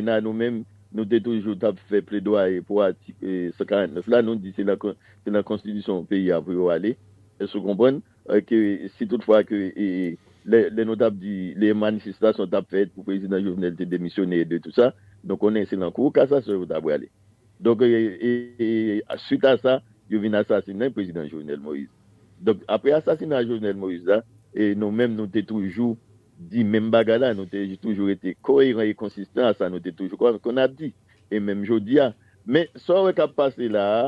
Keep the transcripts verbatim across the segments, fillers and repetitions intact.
Dena, nou menm, nou te toujou t ap fè pledwaye pou atik san karant nèf la, nou di se nan, se nan konstitisyon peyi a pou yo ale. Èske w konprann? Ke si toutfwa ke lè, lè nou t ap di, lè manifestasyon t ap fèt pou prezidan Jovenel te demisyone de tou sa, nou konnen se nan kou kasasyon yo ta prale. Donk, e, e, e, swit a sa, yo vin asasinen prezidan Jovenel Moïse. Donk, apre asasina Jovenel Moïse la, e nou menm, nou te toujou di menm bagay la, nou te toujou rete koyeran e konsistan a sa nou te toujou kon, kon ap di. E menm jodi a. Men, sa w wè k ap pase la a,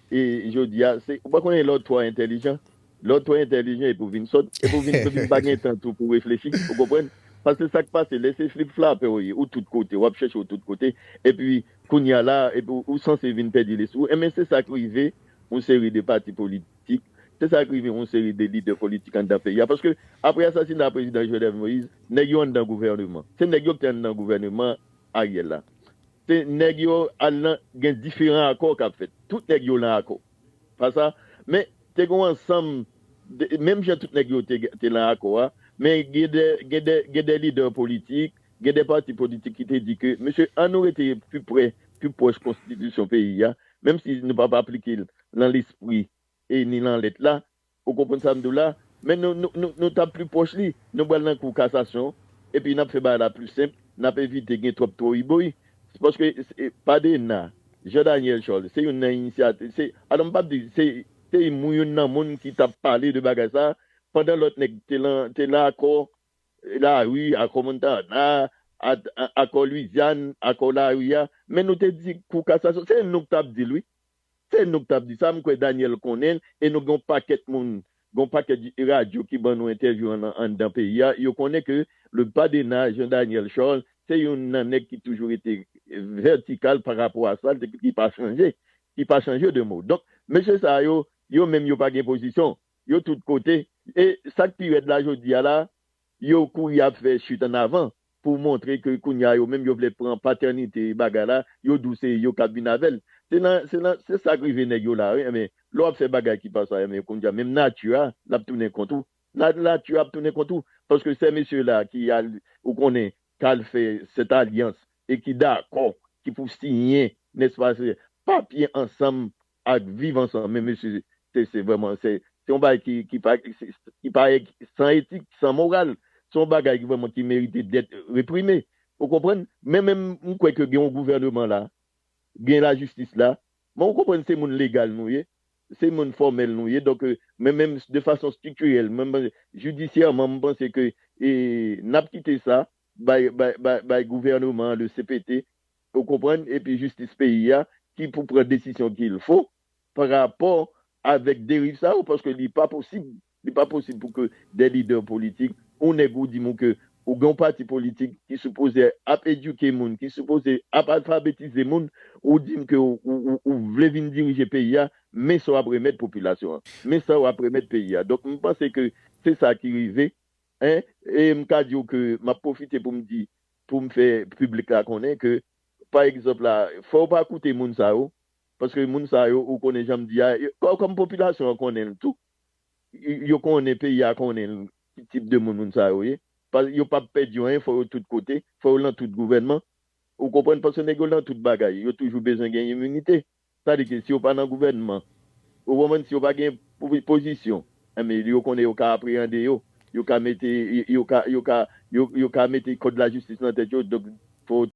e jodi a, se, ou pa konnen lè w twò entèlijan, lè w twò entèlijan epi w vin sòt, epi w vin, vin pa gen tan tou pou reflechi, ou konprann? Paske sa k pase, lè se flip flapè w ye, ou tout kote, w ap chèche w tout kote, epi kounye a la, epi w, ou sanse vin pèdi lespri w. Enben, se sa k rive yon seri de pati politik, se sa k rive yon seri de lidè politik anndan peyi a. Paske apre asasina prezidan Jovenel Moïse, nèg yo anndan gouvèneman. Se nèg yo ki te anndan gouvèneman Ariel la. Se nèg yo al nan, gen diferan akò k ap fèt. Tout nèg yo lan akò. Pa sa? Men, te gen yon ansanm, de, menm jan tout nèg yo te, te lan akò a, men gen de, gen de, gen de lidè politik, gen de pati politik ki te di ke, mesye, ann nou rete pi pre, pi pwòch konstitisyon peyi a, menm si nou p ap aplike l lan lespri e ni lan lèt la, ou konprann sa m di w la, men nou, nou, nou, nou t ap pi pwòch li, nou pral nan kou kasasyon, epi n ap fè bagay la pi senp, n ap evite gen twòp twoyibwoy, paske, e, Padena, Jean Daniel Charles, se youn nan inisyativ, se, alò m p ap di, se, se moun, youn nan moun ki t ap pale de bagay sa, pandan lòt nèg te lan, te lan akò, lari, akò Montana, a, a, akò Lwizyàn, akò lari a, men nou te di kou kasasyon, se nou k t ap di l, wi. Se nou k t ap di sa, m kwè Daniel konnen l, e nou gen yon pakèt moun, gen yon pakèt radyo ki ban nou entèvyou an, anndan peyi a, yo konnen ke le Padena, Jean Daniel Charles, se youn nan nèg ki toujou rete vètikal pa rapò a sa, ki pa chanje, ki pa chanje de mo. Donk, mesye sa yo, yo menm yo pa gen pozisyon, yo tout kote. E sa k pi rèd la jodi a la, yo kouri ap fè chit an avan pou montre ke kounye a yo menm yo vle pran patènite bagay la, yo di w se yo k ap vin avè l. Se nan, se nan, se sa k rive nèg yo la, wi. Enben, lè w ap fè bagay ki pa sa, enben, kounye a, menm nati a, l ap tounen kont ou. Na-, nati a ap tounen kont ou. Paske sè mesye la ki al, ou konnen, k al fè sèt alyans e ki dakò, ki pou siyen, nèspa, se papye ansanm ak viv ansanm. Men mesye, se, se vrèman, se, se yon bagay ki, ki pa, ki pa san etik, san moral. Se yon bagay ki vrèman ki merite dèt reprime. Ou konprann? Men menm, m kwè ke gen yon gouvèneman la, gen lajistis la. Men ou konprann se moun legal nou ye. Se moun fòmèl nou ye. Donk, e, men menm de fason striktirèl, menm jidisyèman, m panse ke, e, n ap kite sa, bay, bay, bay, bay gouvèneman an, le C P T, ou konprann, epi jistis peyi a, ki pou pran desizyon qu'il faut pa rapò avèk deriv sa yo, paske li pa posib, li pa posib pou ke de lidè politik, ou nèg ou di m ou ke ou gen yon pati politik ki sipoze ap edike moun, ki sipoze ap alfabetize moun, ou di m ke ou, ou, ou, ou vle vin dirije peyi a, men sa w ap remèt popilasyon an, men sa w ap remèt peyi a. Donk, m panse ke se sa ki rive, en, e m ka di w ke m ap pwofite pou m di, pou m fè piblik la konnen ke, pa egzanp la, fò w pa koute moun sa yo, paske moun sa yo, ou konnen jan m di a, yo, kò-, kòm popilasyon an konnen l tou, y-, yo konnen, peyi a konnen l, ki tip de moun moun sa yo ye. Pa, yo p ap pèdi anyen, fò yo tout kote, fò yo lan tout gouvènman. Ou konprann? Paske nèg yo lan tout bagay, yo toujou bezwen gen iminite. Sa di ke si yo pa nan gouvènman, ou konprann, si yo pa gen po-, pozisyon, enben, yo konnen yo ka apreyande yo, yo ka mete, yo ka, yo ka, yo, yo ka mete kòd lajistis nan tèt yo, donk, fò yo